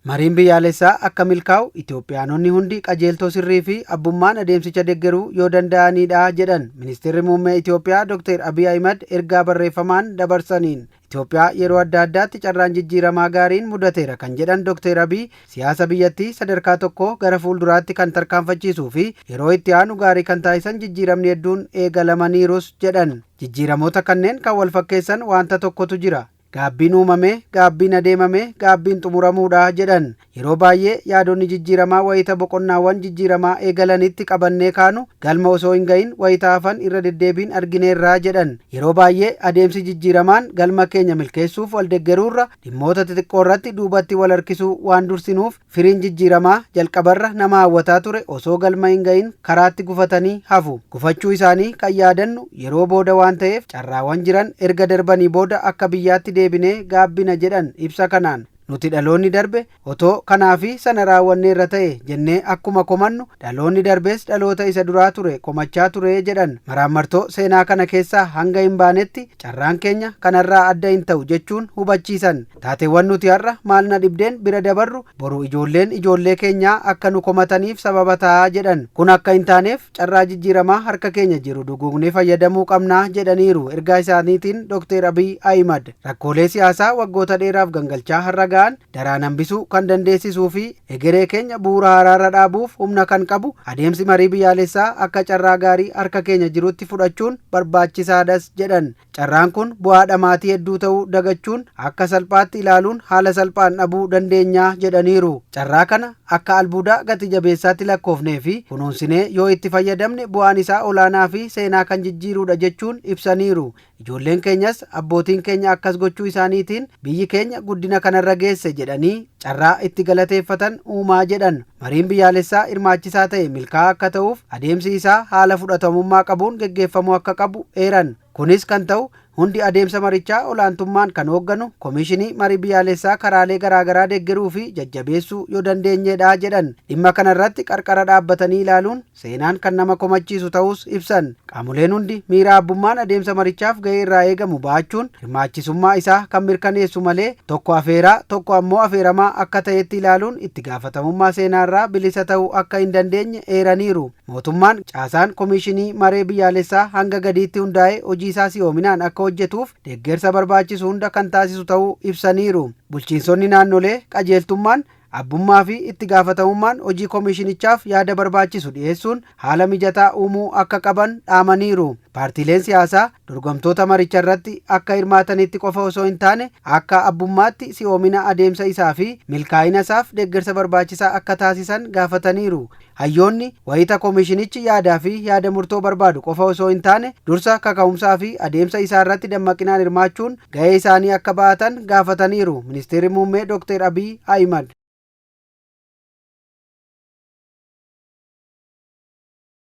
Mariin biyyaalessaa akka milkaa'u Itoophiyaanonni hundi qajeeltoo sirrii fi abbummaan adeemsicha deeggaruu yoo danda'anidha jedhan Ministeerri Muummee Itoophiyaa Dr. Abiy Ahimad ergaa barreeffamaan dabarsaniin. Itoophiyaa yeroo adda addaatti carraan jijjiiramaa gaariin mudateera kan jedhan Dr. Abiy, siyaasa biyyattii sadarkaa tokko gara fuulduraatti kan tarkaanfachiisuu fi yeroo itti aanu gaarii kan taasisan jijjiiramni hedduun eegalamaniirus jedhan. Jijjiiramoota kanneen kan wal fakkeessan wanta tokkotu jira. Gaabbiin uumame, gaabbiin adeemame, gaabbiin xumuramuudha jedhan. Yeroo baay'ee yaadonni jijjiiramaa wayita boqonnaawwan jijjiiramaa eegalanitti qabannee kaanu galma osoo hin gahin wayita hafan irra deddeebiin argineerraa jedhan. Yeroo baay'ee adeemsi jijjiiramaan galma keenya milkeessuuf wal deeggaruurra dhimmoota xixiqqoo irratti duubatti wal harkisuu waan dursinuuf, firiin jijjiiramaa jalqabarra nama hawwataa ture osoo galma hin gahin karaatti gufatanii hafu. Gufachuu isaanii kan yaadannu yeroo booda waan ta'eef, carraawwan jiran erga darbanii booda akka biyyaatti deebinee gaabbina jedhan ibsa kanaan. Nuti dhaloonni darbe otoo kanaa fi sana raawwanneerra ta'e jennee akkuma komannu, dhaloonni darbees dhaloota isa duraa ture komachaa ture jedhan. Maraammartoo seenaa kana keessaa hanga hin baanetti carraan keenya kanarraa adda hin ta'u jechuun hubachiisan. Taateewwan nuti har'a maal na dhibdeen bira dabarru boru ijoolleen ijoollee keenyaa akka nu komataniif sababa ta'aa jedhan. Kun akka hin taaneef carraa jijjiiramaa harka keenya jiru duguugnee fayyadamuu qabnaa jedhaniiru ergaa isaaniitiin Dr. Abiy Ahimad. Rakkoolee siyaasaa waggoota dheeraaf gangalchaa har'a ga'an daraan hambisuu kan dandeessisuu fi egeree keenya bu'uura haaraarra dhaabuuf humna kan qabu adeemsi marii biyyaalessaa akka carraa gaarii harka keenya jirutti fudhachuun barbaachisaadhas jedhan. Carraan kun bu'aa dhamaatii hedduu ta'uu dagachuun akka salphaatti ilaaluun haala salphaan dhabuu dandeenyaa jedhaniiru. Carraa kana akka albuudaa gati jabeessaatti lakkoofnee fi kunuunsinee yoo itti fayyadamne bu'aan isaa olaanaa fi seenaa kan jijjiirudha jechuun ibsaniiru. Ijoolleen keenyas abbootiin keenya akkas gochuu isaaniitiin biyyi keenya guddina kanarra geesse jedhanii carraa itti galateeffatan uumaa jedhan. Mariin biyyaalessaa hirmaachisaa ta'e milkaa'aa akka ta'uuf adeemsi isaa haala fudhatamummaa qabuun geggeeffamuu akka qabu eeran. Kunis kan ta'u hundi adeemsa marichaa olaantummaan kan hoogganu Komishinii Marii Biyyaalessaa karaalee garaagaraa deeggaruu fi jajjabeessuu yoo dandeenyedha jedhan. Dhimma kanarratti qarqara dhaabbatanii ilaaluun seenaan kan nama komachiisu ta'us ibsan. Qaamoleen hundi miira abbummaan adeemsa marichaaf gahee irraa eegamu ba'achuun hirmaachisummaa isaa kan mirkaneessu malee tokko afeeraa tokko ammoo afeeramaa akka ta'etti ilaaluun itti gaafatamummaa seenaarraa bilisa ta'uu akka hin dandeenye eeraniiru. Mootummaan caasaan Komishinii Maree Biyyaalessaa hanga gadiitti hundaa'ee hojii isaa si'oominaan akka hojjetuuf deeggarsa barbaachisu hunda kan taasisu ta'uu ibsaniiru. Bulchiinsonni naannolee qajeeltummaan, abbummaa fi itti gaafatamummaan hojii komishinichaaf yaada barbaachisu dhiyeessuun haala mijataa uumuu akka qaban dhaamaniiru. Paartiileen siyaasaa dorgomtoota maricha irratti akka hirmaatanitti qofa osoo hin taane akka abbummaatti si'oomina adeemsa isaa fi milkaa'ina isaaf deeggarsa barbaachisaa akka taasisan gaafataniiru. Hayyoonni wayita komishinichi yaadaa fi yaada murtoo barbaadu qofa osoo hin taane dursa kaka'umsaa fi adeemsa isaa irratti dammaqinaan hirmaachuun gahee isaanii akka ba'atan gaafataniiru. Ministeerri Muummee Dr. Abiy Ahimad.